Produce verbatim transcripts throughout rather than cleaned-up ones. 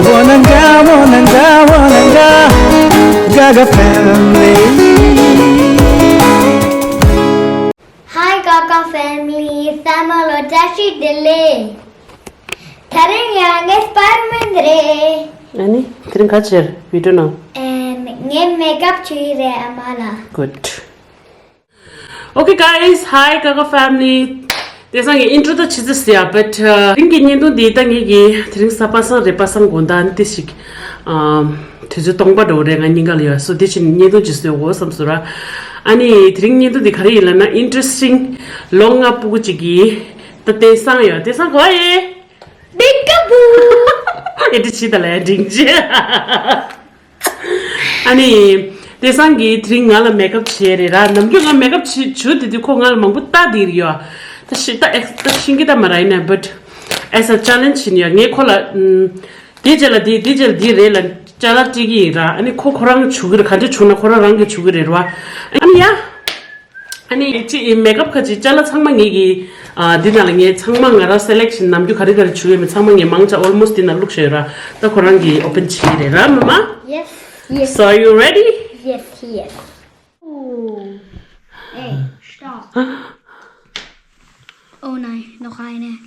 Wananga, wananga, wananga, Gaga family. Hi Gaga family, ཚང་མ་ལ་བཀྲ་ཤིས་བདེ་ལེགས། དེ་རིང་ཡང་ངའི་སྤར་མིན་རེད། ཨ་ནི་དེ་རིང་ག་ཅེར་བི་ཌིའོ་ནང་། ཨེམ། ངས་མེག་ཨབ་བྱས་རེད་ཨ་མ་ལ། Good. Okay guys, hi Gaga family. དེང་སང་གི་ཨིན་ཊྲོ་ད་ཆི་ཙི་སི་ཡ་བེ་ཊ། དེ་རིང་གི་བརྙན་ཐུང་འདི་ད་ངེད་ཀྱི་དེ་རིང་གཟའ་པ་སངས་རེད། པ་སངས་དགོང་དག་ནི་ཏི་ཞིག་ཨམ། དུས་ཚོད་སྟོང་པ་འགྲོ་རེད། ང་སྙིང་ག་ལ་ཡོད་སོ་དེ་ཕྱིན་བརྙན་ཐུང་ཅིག་བཟོས་འོ་བསམ་སོ་ར། ཨ་ནི་དེ་རིང་བརྙན་ཐུང་འདི་ག་རེ་ཡིན་ལབ་ན་ཨིན་ཊ་རེ་སི་ཊིང་ལོ་ལྔ་སྤུ་གུ་ཅིག་གི་ད་དེང་སང་ཡོད་དེང་སང་གོ་ཨེ། མེག་ཨབ་བུ། ཨེ་འདྲ་བྱེད་ད་ལ་ཡ་འགྲིག་ཅེ། ཨ་ནི། དེང་སང་གི་དེ་རིང་ང་ལ་མེག་ཨབ་བྱས་རེད་ར། ནམ་རྒྱུན་ང་མེག་ཨབ་བྱེད་བྱུ་དེ་དུས་ཁོ་ང་ལ་མང་པོ་ལྟ་དེ་རེད་ཡོད། ད་ཤི་ད་ཨེག་ད་ཤིང་གི་ད་མ་ར་ཡིན་ན་བཊ། ཨེ་ས་ཅ་ལེན་ཇི་ཡིན་ཡོད་ངས་ཁོ་ལ། དེ་རྗེས་ལ་དེ་དེ་རྗེས་ལ་དེ་རེད་ལ་ཅ་ལག་སྤྲད་ཀྱི་ཡིན་ར། ཨ་ནི་ཁོ་ཁོ་རང་བྱུག་གི་རེད། ག་འདྲ་བྱུང་ན་ཁོ་རང་རང་གིས་བྱུག་གི་རེད་ར། ཨ་ནི་ཡ། ཨ་ནི་ཅི་མེག་ཨབ་ཁ་ཅིག་ཅ་ལག་ཚང་མ་ངེད་ཀྱི་ཨ་འདི་ནང་ལ་ངས་ཚང་མ་ང་རང་སེ་ལེག་ཤན་ནམ་རྒྱུན་ག་རེ་ག་རེ་བྱུག་ཡོད་མེད་ཚང་མ་ངས་མང་ཆེ་ཨོལ་མོ་སི་འདི་ནང་བླུགས་བཞག་ཡོད་ར། ད་ཁོ་རང་གིས་ཨོ་པན་བྱེད་ཀྱི་རེད་ར་མ་མ། Yes, yes. So are you ready? Yes, yes. Oh. Hey, stop. Oh nein, noch eine.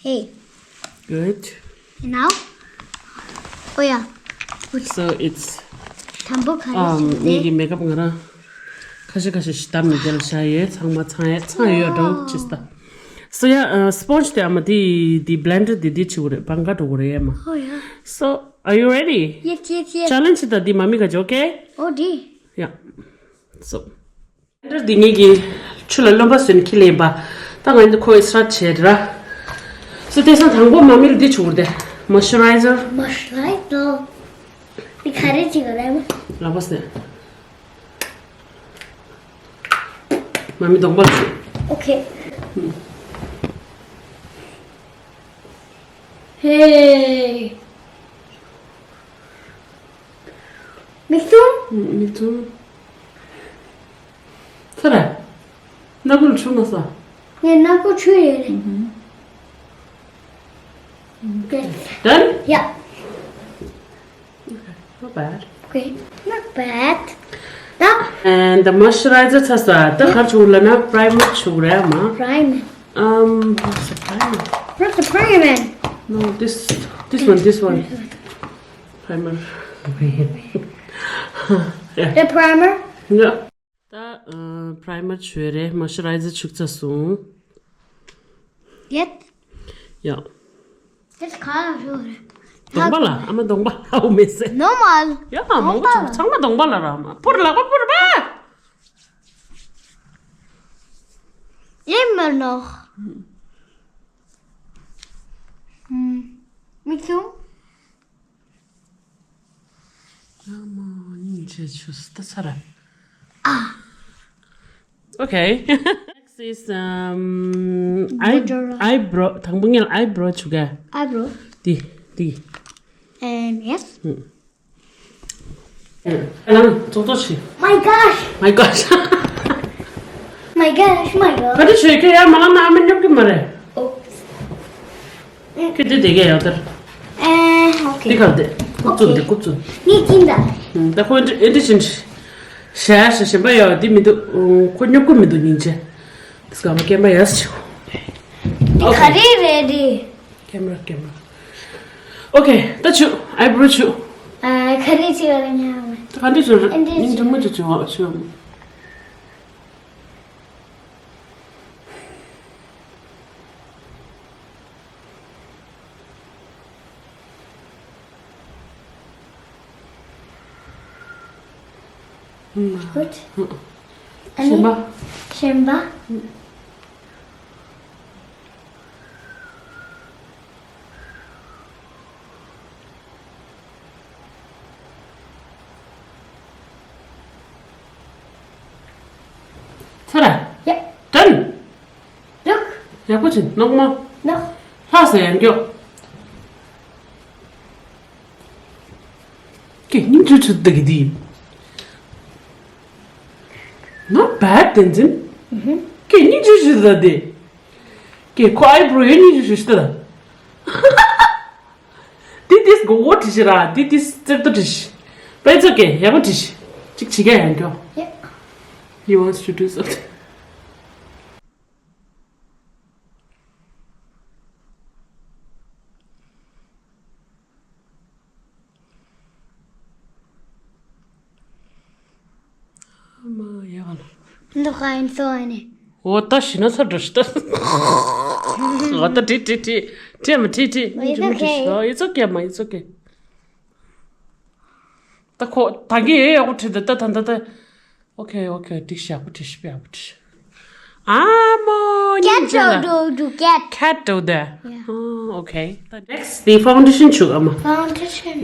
Hey. Good. Now? Oh ja. Gut. So it's དང་པོ་ག་རེ་um བྱེད་ངེད་ཀྱི་དེ། མེག་ཨབ་ང་རང་ཁ་ཤས་ཁ་ཤས་ཤིག་བཏབ་ནས་དེ་ལ་བཞག་ཡོད། ཚང་མ་ཚང་ཡ་ཚང་ཡོད་འགྲོ་ཅི་སྟ། So yeah, uh, སྤོན་ཇི་དེ་ཨ་མ་དེ་དེ་བྷི་ལེན་ཌར་དེ་དེ་བྱེད་དགོས་རེད། བང་ག་འགྲོ་དགོས་རེད་ཨ་མ། Oh yeah. So are you ready? Yes, yes, yes. ཅ་ལེན་ཇི་ད་དེ་མ་མི་ག་ཅོ་ཀེ། Oh དེ། Yeah. So འདི་ངེད་ཀྱི་ཆུ་ལ་རློན་པ་བཟོས་ནས་འཁྱེར་ལེན་པ། ད་ང་འདི་ཁོ་ཨི་སི་ར་བྱས་ར། སོ་དེང་སང་དང་པོ་མ་མི་ལ་འདི་བྱུག་དེ། མོ་ཨིས་ཅུ་རའི་ཛར། མོ་ཨིས་ཅུ་རའི་ཛར། འདི་ག་རེ་བྱེད་དགོས་རེད་མོ། ལག་པ་ཟས། མ་མི་གདོང་པ་ལ་བྱུག Okay. ཧེ། མིག་ཆུང་། མིག་ཆུང་། ཚ་ར། སྣ་ཁུག་ཆུ་མ་ཟ། ངས་སྣ་ཁུག་ཆུ་ཡོད་རེད། Good. Done? Yeah. Okay, not bad. Okay, not bad. ད། And the moisturizer ཚ་ས་ད་གར་ཆུ་ལ་ན་པྲའི་མར་ཆུ་རེད་མ། Primer. Um, what's a primer? What's a primer? No, this, this one, this one. Primer. Yeah. The primer? Yeah. ད་པྲའི་མར་བྱོས་རེད། མོ་ཨིས་ཅུ་རའི་ཛར་བྱུག་ཚར་སོང་། Yep. Yeah. This color is གདོང་པ་ལ་ཨ་མ་གདོང་པ་ལ་ཨོ་མེ་སེ། Normal. Yeah, མང་པོ་བྱུག་ཚང་མ་གདོང་པ་ལ་ར་མ་ཕུར་ལག་པ་ཕུར་པ། Immer noch. ཧུམ། མིག་ཆུང་། ཨ་མ་སྙིང་རྗེ་ཆུ་སི་ད་ཚ་ར། ཨ། Okay. Next is um eye Bojora. Eyebrow. དང་པོ་ངས་ཨའི་བྷོ་རོ་བྱུག་ག Eyebrow. དེ་དེ། And yes. ལང་ཙོག་ཙོག་བྱེད། My gosh. My gosh. My gosh, my gosh. ག་དུས་བྱོས་ཁྱོད་ཡར་མ་ལངས་ན་ཨ་མ་སྙོབ་ཀྱི་མ་རེད། Oops. ཁྱོད་དེ་དེ་གས་ཡག་དར། ཨེ། Okay. དེ་གར་དེ་རྐུབ་བཙུགས་དེ་རྐུབ་བཙུགས། ངས་ཅིན་ད། ད་ཁོ་ཨེ་འདྲ་ཨེ་འདྲ་ཅིན། ཞ་ཞ་ཞིམ་པ་ཡོད་དེ་མི་འདུག་ཁོ་སྙོབ་ཀྱི་མི་འདུག་སྙིང་རྗེ། དེ་སྐབས་སྐེམ་པ་ཡག་ཞིག་དེ་ག་རེ་རེད་དེ། སྐེམ་ར་སྐེམ་ར། Okay, ད་བྱུག་ཨའི་བྷོ་རོ་བྱུག་ཨ། ག་རེ་བྱེད་པ་རེད་ཉག་མ། ད་ག་འདྲ་བྱུག་ཨེ་འདྲ་སྙིང་རྗེ་མོ་ཅིག་བྱུང་བ་བྱུག Good. གཞན་པ། གཞན་པ། ཚར། Yeah. Done. Look. ཡག་པོ་བྱུང་ནོག་མ། ནོག་ལྷག་ཟེར་ཡང་མགྱོགས། ཀྱེ་སྙིང་རྗེ་ཆུ་ལྡག་གི་འདི། Not bad, Tenzin. ཀྱེ་སྙིང་རྗེ་ཆུ་ལྡག་འདི། ཀྱེ་ཁོ་ཨའི་བྷོ་རོ་ཡོད་སྙིང་རྗེ་ཆུ་ལྡག་མགོ་བོ་བྲིས་ཤིག་ར། འདི་འདི་རྩེར་ཏོ་བྲིས་ཤིག But it's okay. ཡག་པོ་བྲིས་ཤིག་ཅིག་བྱེད་ཀྱི་ཡང་སྐྱོ། Yeah. He wants to do something. མ་ཡག་ལ། འདི་ཁ་ཡིན་སོ་ཨ་ནི། འོ་ད་ཤི་ན་ཚ་འགྲོ་ཤི་ད། འོ་ད་བྲིས་བྲིས་བྲིས། བྲིས་མ་བྲིས་བྲིས། Oh, it's okay. Oh, it's okay, ma, it's okay. ད་ཁོ་ད་གི་ཡོད་ཡག་པོ་བྲིས་ད་ད་ད་ད་ད། Okay, okay. བྲིས་ཤག་པོ་བྲིས་ཤག་པོ་བྲིས། ཨ་མོ་ཉིན་ཅི་ལ། Cat འགྲོ་འགྲོ་cat. Cat འགྲོ་དེ། Yeah. Oh, okay. The next the foundation བྱུག་ཨ་མ། Foundation.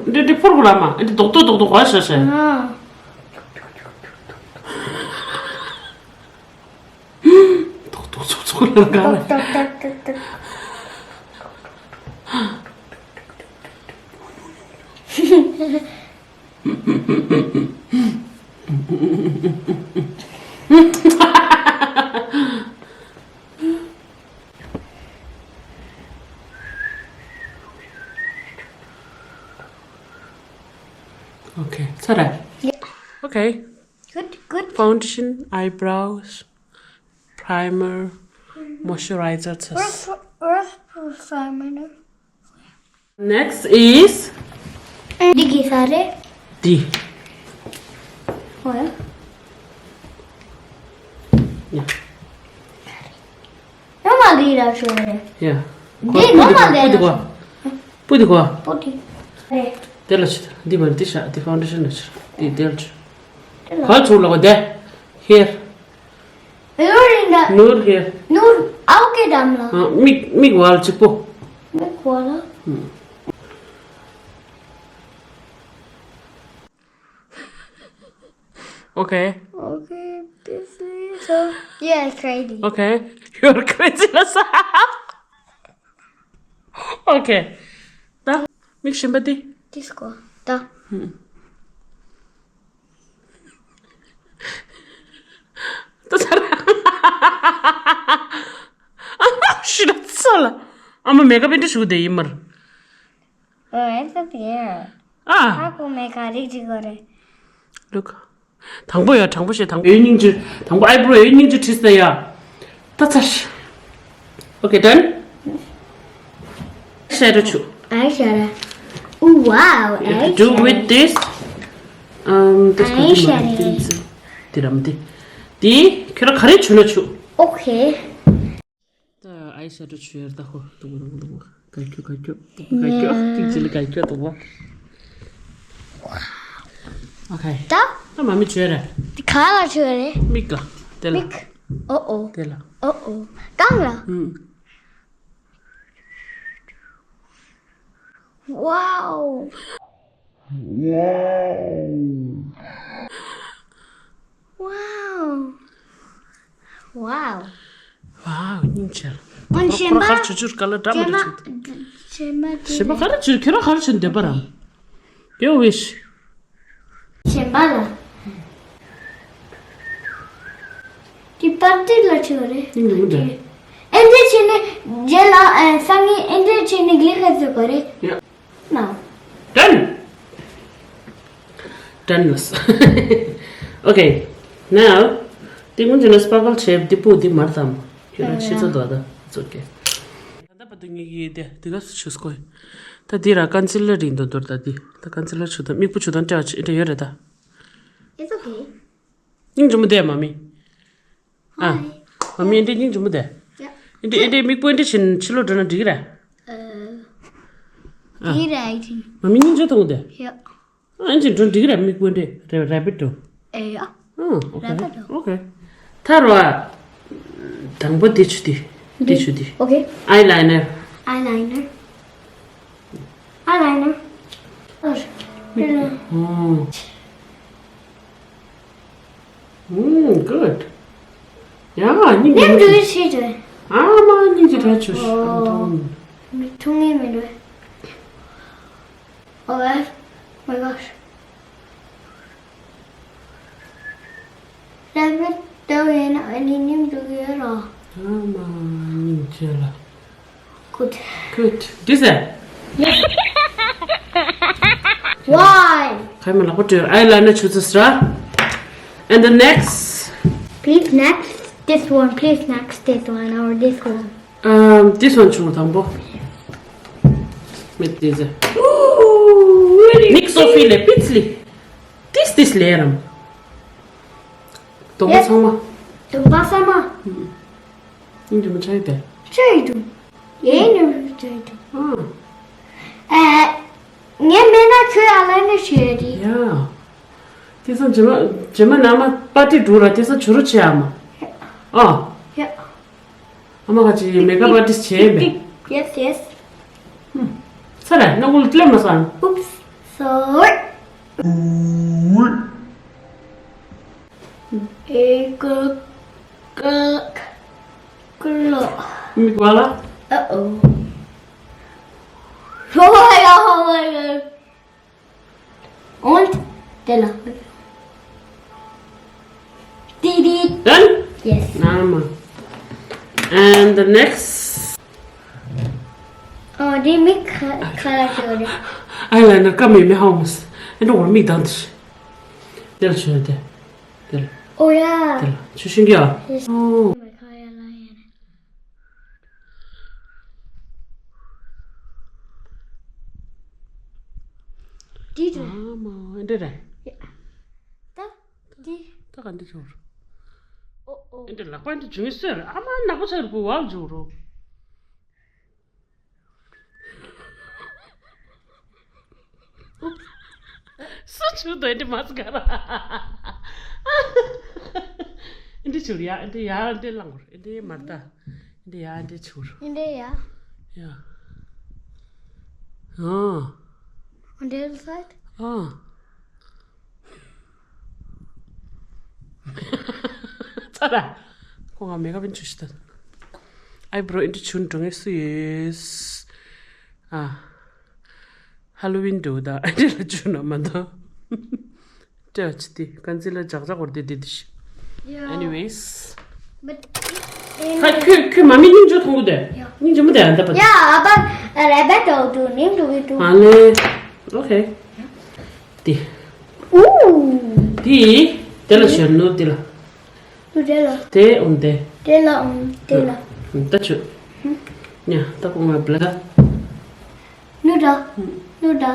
འདི་འདི་ཕུར་གུ་ར་མ་འདི་རྡོག་རྡོག་རྡོག་རྡོག་ག་ཤ་ཤ། རྡོག་རྡོག་ཚོགས་ཚོགས་ལ་ག་ལ། ཏག་ཏག་ཏག་ཏག། Okay, ཚར་རེད། Yeah. Okay. Good, good. Foundation, eyebrows, primer, moisturizer ཚར། Where's, where's primer? Next is འདི་གི་ས་རེད། འདི། ཧོ་ཡ། ཡ། ཡང་མ་གི་ར་ཤོ་རེད། ཡ། འདི་ནོ་མ་གི་ར་ཤོ། པུ་དི་གོ། པུ་དི་གོ། པུ་དི། རེད། དེ་ལ་ཆི་འདི་མ་འདི་ཤ་འདི་foundation ལ་ཆི་འདི་དེ་ལ་ཆི། དེ་ལ། ག་ཚུར་ལ་གོ་དེ། Here. ནུར་ཡིན་ད། ནུར་ཧེ། ནུར་ཨའོ་ཀེ་དམ་ལ། ཨ། མིག་མིག་བལ་གཅིག་པོ། མིག་བལ་ལ། Okay. Okay, this is so, yeah, it's crazy. Okay, you're crazy. Okay. ད་མིག་གཞན་པ་དེ། This go. ད། ད་ཚར། ཨ་མ་ཤི་ད་ཚ་ལ། ཨ་མ་མེ་ཀ་བེ་འདྲ་ཞུ་དེ་ཡིན་མར། Oh, it's okay. ཨ། ཧ་གོ་མེད་ག་རིག་ཅིག་གོ་རེད། Look. དང་པོ་ཡ་དང་པོ་ཞེས་དང་པོ་ཡོད་སྙིང་རྗེ། དང་པོ་ཨའི་བྲོ་ཡོད་སྙིང་རྗེ་བྲིས་ས་ཡ། ད་ཚར། Okay, done. Shadow ཆུ། Eyeshadow. Oh, wow. You can do with eyeshadow. This. Um, this could be my eyeshadow. དེ་རམ་དེ། དེ་ཁྱོད་རང་ག་རེ་ཆུ་ན་ཆུ། Okay. ད་ཨའི་ཤེ་ཌོ་བྱུག་ཡ་ད་ཧོ། དུག་དུག་དུག་ག་ཁྱོ་ག་ཁྱོ་ག་ཁྱོ་ཏིག་ཅི་ལི་ག་ཁྱོ་དུག་བ། Okay. ད་ད་མ་མི་བྱུག་ར། དེ་ག་ལ་བྱུག་རེད། མིག་ལ། དེ་ལ། མིག་ཨོ་ཨོ། དེ་ལ། ཨོ་ཨོ། རྐང་ལ། ཨུམ། Wow. Wow. Wow. Wow, སྙིང་རྗེ། ཨོ་གཞན་པ། ཁོ་ར་ཁར་ཆུ་ཆུར་ཀ་ལ་འདྲ་མི་འདྲ་ཆུ། གཞན་པ་དེ། གཞན་པ་ག་རེ་ཆུ་ཁྱོད་ར་ག་རེ་ཆུ་འདོད་པ་ར། Your wish. གཞན་པ་ལ། དེ་པར་ཏི་ལ་ཆུ་རེད། སྙིང་རྗེ་མི་འདུག་ཨེ་འདྲ་བྱས་ནས་རྗེས་ལ་ཨ་སང་ངས་ཨེ་འདྲ་བྱས་ནས་གླིང་ཁ་བཟོ་དགོས་རེད། ཡ། No. Done. Done ལོས། Okay. Now དེ་སྔོན་ཆད་ལ་སྤར་ཀལ་བྱས་འདི་པོ་འདི་མར་བཏང་། ཁྱོད་རང་ཤི་ཚོད་དོ་ད། It's okay. ད་ལྟ་བར་དུ་ངེད་ཀྱིས་དེ་དེ་ག་སུ་ཆུ་སྐོ་ཡིན། ད་འདི་ར་ཀོན་སི་ལར་རིང་དུ་འདོར་ད་འདི། ད་ཀོན་སི་ལར་ཆུ་དང་མིག་སྤུ་ཆུ་དང་སྤྲད་པ་ཆི་འདྲ་ཡོད་རེད་ད། It's okay. སྙིང་རྗེ་མོ་བསྡད་མ་མི། ཨ། མ་མི་འདི་སྙིང་རྗེ་མོ་བསྡད། ཡ། འདི་འདི་མིག་སྤུ་འདི་བཞིན་ཕྱི་ལོགས་འགྲོ་ན་འགྲིག་གི་རེད། ཨ། འདི་རེད་ཨའི་ཐིང་། མ་མི་སྙིང་རྗེ་གཏོང་བསྡད། ཡ། ཨ་ཅི་འགྲོ་འགྲིག་གི་རེད་མིག་སྤུ་འདི་རེ་རེ་བིད་འགྲོ། ཨེ་ཡ། ཨ། ཨོ་ཁེ། རེ་བིད་འགྲོ། ཨོ་ཁེ། ཐར་བ། དང་པོ་འདི་ཆུ་འདི། འདི་ཆུ་འདི། ཨོ་ཁེ། ཨའི་ལའི་ནར། ཨའི་ལའི་ནར། ཨའི་ལའི་ནར། ཨོ། ཨོ། Mm, good. Yeah, སྙིང་རྗེ་མོ་བྱེད། ཨ་མ་སྙིང་རྗེ་དྲག་བྱུང་། མིག་མཐོང་ངེས་མི་འདུག Oh, my gosh. རེ་བིད་འདྲ་བོ་ཡིན་ན་ཨ་ནི་སྙིང་རྗེ་ཡོད་ར། ཨ་མ་སྙིང་རྗེ་ལ། Good. Good. འགྲིག་ཟེར། Why? ཁ་མ་ལག་པ་བྲོས་ཨའི་ལའི་ནར་ཆུ་ཚོད་སྲ། And the next. Please next this one. Please next this one or this one. Um, this one ཆུང་དང་པོ། མེད་དེ་ཟེར། Nick Sophie ལས་པིས་ལི། ཏིས་ཏིས་ལས་རམ། དོམ་པ་ཚང་མ། དོམ་པ་ཚང་མ། ཨིན་དུ་མ་ཆ་ཡི་དེ། ཆ་ཡི་དུ། ཡེ་ནི་ཆ་ཡི་དུ། ཨ། ངས་མེད་ན་ཁྱོད་ཨ་ལ་ནི་ཤེས་རེད། ཡ། དེ་ཚོ་རྗེས་མ་རྗེས་མ་ནང་མ་པར་ཏི་འགྲོ་ལ་དེ་ཚོ་བྱུ་རུ་ཆེ་ཨ་མ། ཨ། ཡ། ཨ་མ་ཁ་ཅིག་མེ་ཀབ་ཨར་ཊིསི་བྱས་པས། Yes, yes. ཚ་ར་ནག་པོ་ལ་ལྟ་མ་སང་། Oops, sorry. ཨེ་ཀ་ཀ་ཀ་ལོ། མིག་བ་ལ། Uh-oh. Oh my god, oh my god. Und དེ་ལ། Did it? Done? Yes. ཨ་མ། And the next. ཨོ་དེ་མིག་ཁ་ཁ་ལ་ཤོར་རེད། ཨའི་ལའི་ནར་ཀ་མེ་མེ་ཧའོ་མོ་སི། ཨེ་འགྲོ་བར་མིག་དང་དུ་ཤི། དེ་ལ་ཤོར་དེ། དེ་ལ། ཨོ་ཡ། དེ་ལ་ཤོར་ཤིང་གི་ཨ། Yes. ཨོ། དེ་རེད། ཨ་མ་འདི་རེད། ད་དེ། ད་ག་འདི་བྱུང་། ཨོ་ཨོ། འདི་ལག་པ་འདི་བྱུང་སོས་ཨ་མ་ནག་པོ་ཆགས་རེད་པོ་བག་བྱུང་རོ། སུ་ཆུ་དོན་དེ་མ་སི་ཀ་ར། འདི་ཆུ་ཡ་འདི་ཡ་འདི་ལང་འདི་མ་ད། འདི་ཡ་འདི་ཆུ། འདི་ཡ། ཡ། ཨ། འདི་སའིཌ། ཨ། ཚ་ར། ཁོ་ང་མེ་ཀ་བིན་ཆུ་ཤི་ད། ཨའི་བྲོ་འདི་ཆུ་འགྲོ་ངེས་སུ་ཡེས། ཨ། ཧ་ལོ་ཝིན་འགྲོ་ད་ཨ་འདྲ་ལ་བཅུག་ན་མ་གཏོགས། སྤྲད་ཅི་སྟེ་ཀན་ཛི་ལ་ཇག་ཇག་བོར་ཏེ་བསྡད་དེ་ཤི། Yeah. Anyways. But ཧ་ཁྱོད་ཁྱོད་མ་མི་སྙིང་རྗེ་མཐོང་གི་དེ། Yeah. སྙིང་རྗེ་མོ་དེ་ཨ་འདྲ་པ། Yeah, but rabbit don't do need to be do. ཨ་ལེ། Okay. དེ། Ooh. དེ། དེ་ལ་ཤོར་ནོ་དེ་ལ། དེ་ལ། དེ་འོང་དེ། དེ་ལ་འོང་དེ་ལ། ད་ཆུ། ཉ་ད་ཁོང་ང་བླ་ད། ནུ་ད། ནུ་ད།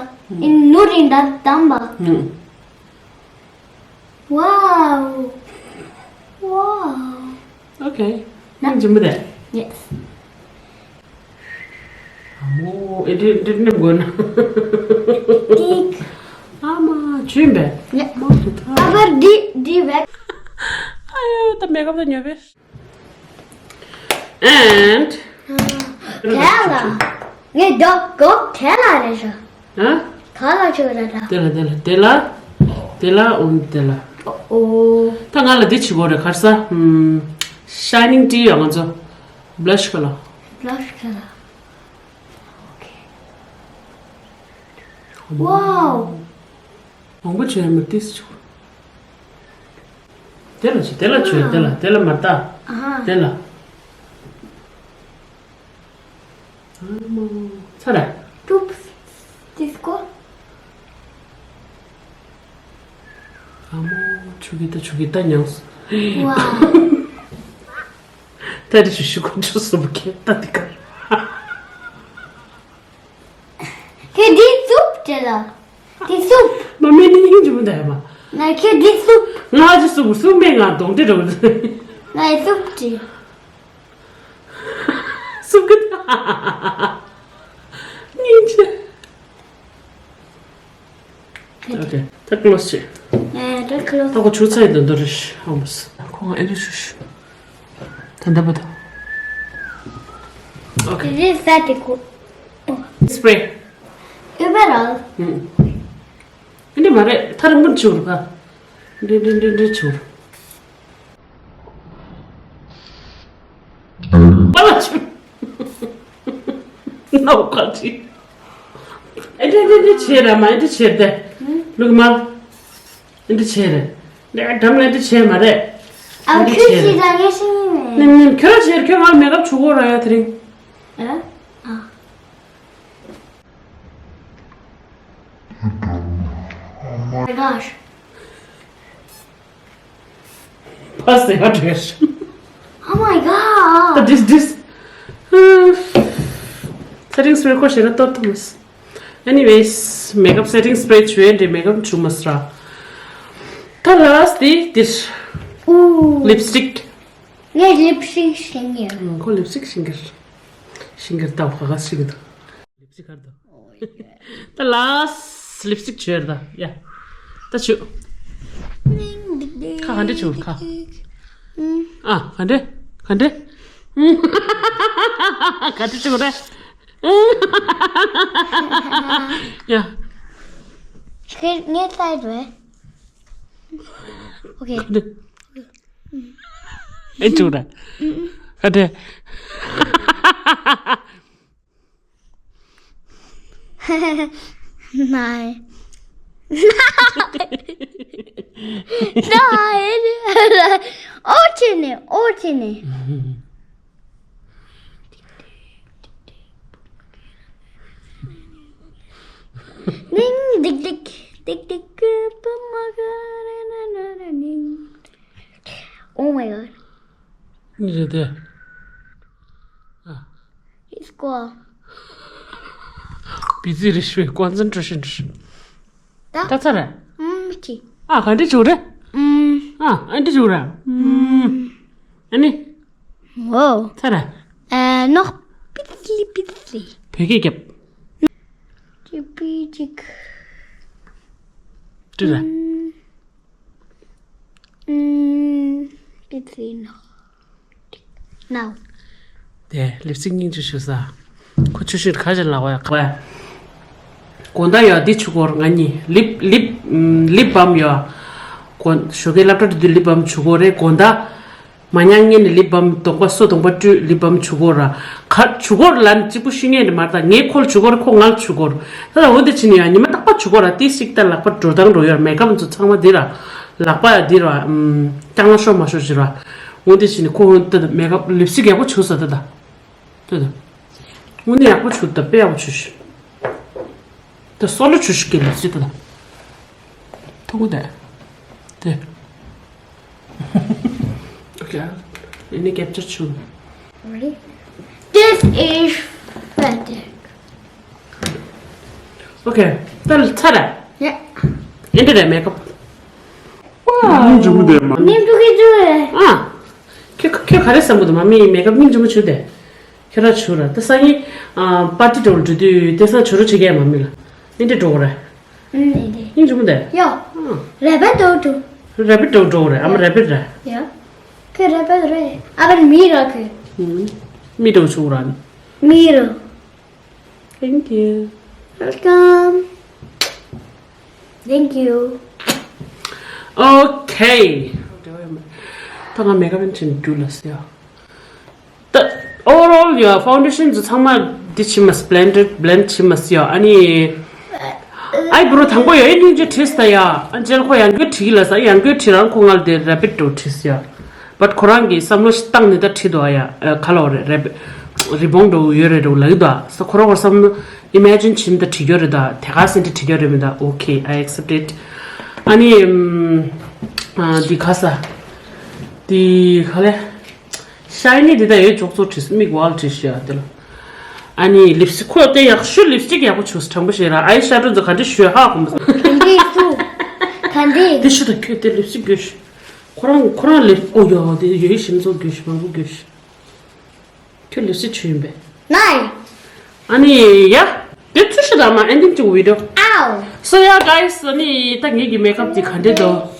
ཨིན་ནུ་རིན་ད་དམ་པ། Wow. Wow. Okay. ན་འཇིམ་པ་དེ། Yes. ཨ་མོ། ཨེ་འདྲི་འདྲི་ནི་མགོ་ན། ཀིག་ཨ་མ་ཆུན་པས། ཡ། མ་སུ་ཐ། ཨ་བར་འདི་འདི་བས། ཨ་ཡོ་ད་མེ་ཀབ་ད་ཉོ་བས། And དེ་ལ་ངས་ཌོག་གོག་དེ་ལ་རེད་ཤག་ཨ། ག་ལ་ཆོག་ར་ར། དེ་ལ་དེ་ལ་དེ་ལ། དེ་ལ་ཨོ་དེ་ལ། ཨོ། ད་ང་ལ་འདི་བྱེད་དགོས་རེད་གར་ས། ཤའི་ནིང་ཊི་ཡ་ང་ཚོ། Blush color. Blush color. Okay. Wow. མང་པོ་བྱས་མི་ཏིས་ཆུ། དེ་ལ་ཆུ་དེ་ལ་ཆུ་དེ་ལ་དེ་ལ་མ་ལྟ། ཨ་ཧ། དེ་ལ། ཨ་མ། ཚ་ར། ཏུབ། ཏིས་ཀོ། ཨ་མ། ཆུ་གི་ད་ཆུ་གི་ད་མྱངས། ཝའོ། ད་རི་ཆུ་ཤུ་ཀོ་ཆུ་སུབ་ཁེ་ད་དི་ཀ། ཁྱེད་འདི་སུབ་དེ་ལ། འདི་སུབ། མ་མེད་ནི་ཡིན་གྱི་མི་འདའ་ཡ་མ། ང་ཁྱེད་འདི་སུབ། ང་ཅི་སུབ་སུབ་མེད་ང་གདོང་དེ་འགྲོ། ང་ཡི་སུབ་དེ། སུབ་གི་ད། སྙིང་རྗེ། Okay, ད་ཀློ་སི་བྱེད། ཨེ་ད་ཀློ། ད་ཁོ་ཆུ་ཚ་ཡི་དོན་དུ་རེ་ཧོམ་སི། ཁོ་ང་ཨེ་རེ་ཤུ་ཤུ། ད་འདབ་པ་ད། Okay. This is that cool. Spray. Überall. ཨུམ། འདི་མ་རེད་ཐ་རིང་པོ་ཆུ་རུ་ཕ། འདི་འདི་འདི་འདི་ཆུ་རུ། པ་ལ་ཆུ། ནོ་ཀ་ཅི། ཨེ་འདྲ་འདྲ་འདྲ་བྱེད་ར་མ་ཨེ་འདྲ་བྱེད་དེ། ལུག་མ། ཨེ་འདྲ་བྱེད་རེད། འདྲ་འདྲ་མ་ཨེ་འདྲ་བྱེད་མ་རེད། ཨ་ཁྱོད་ཤི་ད་ངས་ཤི་ནི་མེད། ནེམ་ནེམ་ཁྱོད་ར་བྱེད་ཁྱོད་ང་མེ་ཀབ་བྱུག་གོ་ར་ཡ་དེ་རིང་། ཨ། ཨ། Gosh. Pass the address. Oh my god. But this, this. Uh, setting spray question, I thought, Thomas. Anyways, makeup setting spray, three hundred makeup, too much. The last, the, this. Ooh. Lipstick. Yeah, lipstick, senior. Mm, go lipstick, singer. Singer, tau, kaga, singer. Lipstick, hardo. Oh, yeah. The last lipstick, chair, the. Yeah. That's you. Ka hande chu ka. Ah, hande, hande. Hande chu re. Yeah. Get, get side way. Okay. Hande. Hande chu re. Hande. Nein. Nein. Ordene, ordene. Ding, dick, dick, dick, dick, ning. Oh my god. Ni de de. It's cool. Busy rishwe, concentration rishwe. Da? Da tsara? Mm, chi. Ah, kandi chura? Mm. Ah, andi chura? Mm. Ani? Wow. Tsara? Eh, noch bisschen, bisschen. Peki gap. Chi pi chik. Tsara? Mm. Mm, bisschen noch. Now. དེ་ལིབ་སི་ཊིག་སྙིང་རྗེ་ཞུ་ས། ཁོ་ཆུ་ཤིར་ཁ་ཅིག་ལག་པ་ཡག་པ། དགོང་དག་ཡ་འདི་ཆུ་སྐོར་ང་གཉིས་ལིབ་ལིབ་ལིབ་བམ་ཡ། དགོང་ཞོགས་ཀའི་སློབ་གྲྭ་དུས་ལིབ་བམ་ཆུ་སྐོར་རེད། དགོང་དག་མ་ཉལ་སྔོན་ནས་ལིབ་བམ་གདོང་པ་སོ་གདོང་པ་བཀྲུས་ལིབ་བམ་ཆུ་སྐོར་ར། ག་ཆུ་སྐོར་ལ་ནི་གཅིག་པུ་ཤི་ངེས་རེད་མ་རེད། ད་ངས་ཁོ་ལ་ཆུ་སྐོར་ཁོ་ང་ལ་ཆུ་སྐོར། ད་ལ་འོ་འདི་ཕྱིན་ཡ་ཉི་མ་རྟག་པར་ཆུ་སྐོར་ར། ཏི་ཞིག་ད་ལག་པ་འགྲོ་སྟངས་འགྲོ་ཡོད་ར། མེ་ཀབ་ཚོ་ཚང་མ་འདི་ར། ལག་པ་ཡ་འདི་ར། ཀྱང་ལ་ཤོར་མ་ཤོར་ཅི་ར། འོ་འདི་ཕྱིན་ཁོ་འོ་ད་མེ་ཀབ་ལིབ་སི་ཊིག་ཡག་པོ་བྱུགས་ས་ད་ད། ལྟོས་དང་། དངོས་གནས་ཡག་པོ་བྱུགས་དང་། དཔེ་ཡག་པོ་བྱུགས་ཤིག་ད་སོ་ལོ་བྱུགས་ཤིག་གི་ལུས་སྲིད་དང་། ཐུག་གུ་དེ། དེ། ཨོ་ཁེ། ཨེ་ནི་ཀེབ་ཅར་བྱུགས། Ready? This is pathetic. ཨོ་ཁེ། ད་ཚར་རེད། Yeah. ཨེ་འདྲ་རེད་མེ་ཀབ། སྙིང་རྗེ་མོ་དེ་མ། སྙིང་རྗེ་གི་རྗེ། ཨ། ཁྱོད་ཁྱོད་ག་རེ་བསམ་གི་འདུག་མ་མི་མེ་ཀབ་སྙིང་རྗེ་མོ་བྱུགས་དེ། ཁྱོད་རང་བྱུགས་ར། ད་སང་ཉིན་ཨ་པར་ཊི་འགྲོ་འགྲོ་དུས་དེང་སང་བྱུགས་རོགས་བྱེད་ཀྱི་ཡ་མ་མི་ལ། ཨེ་འདྲ་འགྲོ་གི་རེད། ཨུམ། ཨེ་འདྲ། སྙིང་རྗེ་མོ་དེ། ཡོ། ཨ། རེ་བེད་འགྲོ་འགྲོ། རེ་བེད་འགྲོ་འགྲོ་གི་རེད། ཨ་མ་རེ་བེད་རེད། ཡོ། ཁྱོད་རེ་བེད་རེད། ཨ་བར་མི་ར་ཁྱོད། ཨུམ། མི་འགྲོ་བྱུགས་ར། མི་ར། Thank you. Welcome. Thank you. Okay. ད་ང་མེ་ཀབ་ཡང་བྱེད་རྒྱུ་ལ་ཟེར་ཡ། ད་overall ཡ་ཕའུན་ཌེ་ཤན་ཚོ་ཚང་མ་འདི་བྱེད་མ་སི་བྷི་ལེན་ཌར་བྷི་ལེན་ཌ་བྱེད་མ་སི་ཡ། ཨ་ནི་ཨའི་བྷོ་རོ་དང་པོ་ཡ་ཨེ་སྙིང་རྗེ་བྲིས་ད་ཡ། ཨ་ཇེལ་ཁོ་ཡང་སྐྱོན་བྲིས་ལ་ས་ཡང་སྐྱོན་བྲིས་རང་ཁོ་ང་ལ་དེ་རེ་བེད་འགྲོ་བྲིས་ཡ། བཊ་ཁོ་རང་གིས་བསམ་བློ་ཞིག་བཏང་ནས་ད་བྲིས་འདུག་ཨ་ཡ། ཨ་ག་ལ་འོ་རེད། རེ་བེད་རི་བོང་འགྲོ་ཡོད་རེད་འགྲོ་ལབ་ཀྱི་འདུག་ཨ། ས་ཁོ་རང་ཁོ་བསམ་བློ་ཨི་མེ་ཇིན་བྱེད་མི་ད་བྲིས་ཡོད་རེད་ད། དེ་ག་སེ་འདྲ་བྲིས་ཡོད་རེད་མི་ད། Okay, I accept it. ཨ་ནི་ཨམ་ཨ་འདི་ག་ས་འདི་ག་ལེ། ཤའི་ནི་འདི་ད་ཡོད་ཅོག་ཙོ་བྲིས་མིག་ཝལ་བྲིས་ཤག་དེ་ལ། ཨ་ནི་ལིབ་སི་ཁོ་དེ་ཡག་ཤོས་ལིབ་སི་ཊིག་ཡག་པོ་བྱུགས་དྲང་པོ་བཤད་ར། ཨའི་ཤ་ཌོ་ཚོ་ག་འདྲ་བྱུགས་ཧ་གོ་མ་སོང་། ག་འདྲ་བྱུགས། ག་འདྲ། དེ་ཤོད་དང་ཁྱོད་དེ་ལིབ་སི་ཊིག་དགོས་ཤག་ཁོ་རང་ཁོ་རང་ལིབ་ཨོ་ཡོ་དེ་ཡོད་ཤིམ་ཚོ་དགོས་ཤག་མང་པོ་དགོས་ཤག་ཁྱོད་ལིབ་སི་ཊིག་བྱུགས་ཡིན་པས། ནའི། ཨ་ནི་ཡ། དེ་ཚུལ་ཤོད་དང་མ་ཨེན་ཌིང་ཅིག་བི་ཌི་ཡོ། ཨའོ། So yeah guys, ཨ་ནི་ད་ངེད་ཀྱི་མེ་ཀབ་དེ་ག་འདྲ་འདུག་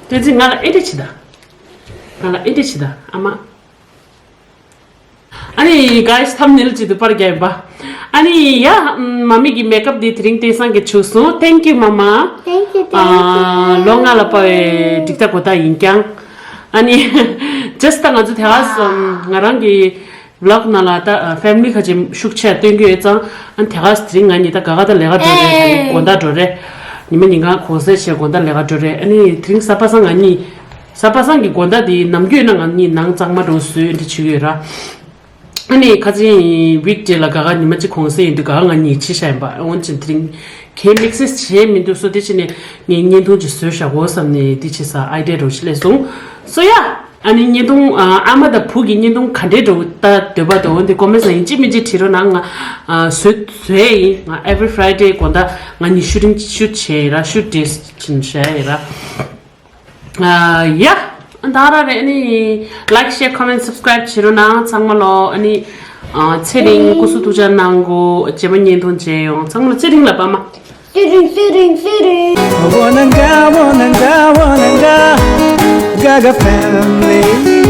དེ་ཚེ་ང་ལ་ཨེ་འདྲ་བྱེད་ད། ང་ལ་ཨེ་འདྲ་བྱེད་ད་ཨ་མ། ཨ་ནི་guys, ཐམ་ནེལ་ཅིག་ཏུ་པར་རྒྱབ་པ། ཨ་ནི་ཡ། མ་མི་གི་མེ་ཀབ་འདི་དེ་རིང་དེང་སང་གི་བྱུགས་སོང་། Thank you མ་མ། Thank you, thank you. ཨ་ལོ་ལྔ་ལ་དཔའ་བའི་འགྲིག་ཐག་གོ་ཐག་ཡིན་ཀྱང་། ཨ་ནི་ཇེས་ད་ང་ཚོ་དེ་ག་སོང་ང་རང་གི་བི་ལོག་ནང་ལ་ད་ཕེ་མི་ལི་ཁ་ཅིག་ཤུགས་ཆེ་སྟོན་གྱི་ཡོད་ཙང་། ཨ་ནི་དེ་ག་དེ་རིང་ང་གཉིས་ད་ག་ག་ད་ལས་ཀ་འགྲོ་རེད། ཨེ། དགོང་དག་འགྲོ་རེད། ཉི་མ་ཉིན་གང་གུང་སེང་བྱས་དགོང་དག་ལས་ཀ་འགྲོ་རེད། ཨ་ནི་དེ་རིང་གཟའ་པ་སངས་ང་གཉིས། གཟའ་པ་སངས་ཀྱི་དགོང་དག་དེ་ནམ་རྒྱུན་ན་ང་གཉིས་ནང་གཙང་མ་འགྲོ་བཟོས་འདི་བྱེད་ཀྱི་ཡོད་ར། ཨ་ནི་ཁ་ཅིག་ཝིག་ཌེ་ལ་ག་ག་ཉི་མ་གཅིག་གུང་སེང་ཡིན་དུས་ག་ག་ང་གཉིད་ཆད་བཞག་ཡིན་པ། འོན་ཀྱང་དེ་རིང་གའི་དམིགས་བསལ་བྱས་མི་འདུག་སོ། དེ་བྱས་ནས་ངས་བརྙན་ཐུང་ཅིག་བཟོས་བཞག་གོ་བསམ་ནས་དེ་བྱས་ས་ཨའི་ཌི་ཡ་འདྲ་བོ་ཞིག་སླེབས་སོང་། སོ་ཡ། ཨ་ནི་བརྙན་ཐུང་ཨ་ཨ་མ་དང་བུ་གི་བརྙན་ཐུང་ག་འདྲའི་འདྲ་བོ་ལྟ་འདོད་པ་འདུག་འོན་ཏེ་ཀོ་མེན་ཊི་ནང་ཡིན་གཅིག་མིན་གཅིག་བྲིས་རོགས་གནང་། ང་ཨ་བཟོས་བཟོས་ཡིན། ང་every Friday དགོང་དག་ང་གཉིས་ཤུ་ཊིང་ཤུ་ཊི་བྱས་ཡིན་ར། ཤུ་ཊི་ཌེ་ཊི་བྱས་ཡིན་ར། ཨ་ཡ། ད་ར་རེད། ཨ་ནི་ལའིཀ་ཤེར་ཁོ་མེན་ཊི་སབ་སི་ཀ་རའིབ་བྱེད་རོགས་གནང་ཚང་མ་ལོ། ཨ་ནི་ཨ་ཚེ་རིང་སྐུ་གཟུགས་ཐུགས་ཅག་གནང་གོ། རྗེས་མ་བརྙན་ཐུང་མཇལ་ཡོང་། ཚང་མ་ལོ། ཚེ་རིང་ལ་པ་མ། ཚེ་རིང་ཚེ་རིང་ཚེ་རིང་། Wananga, wananga, wananga, Gaga family.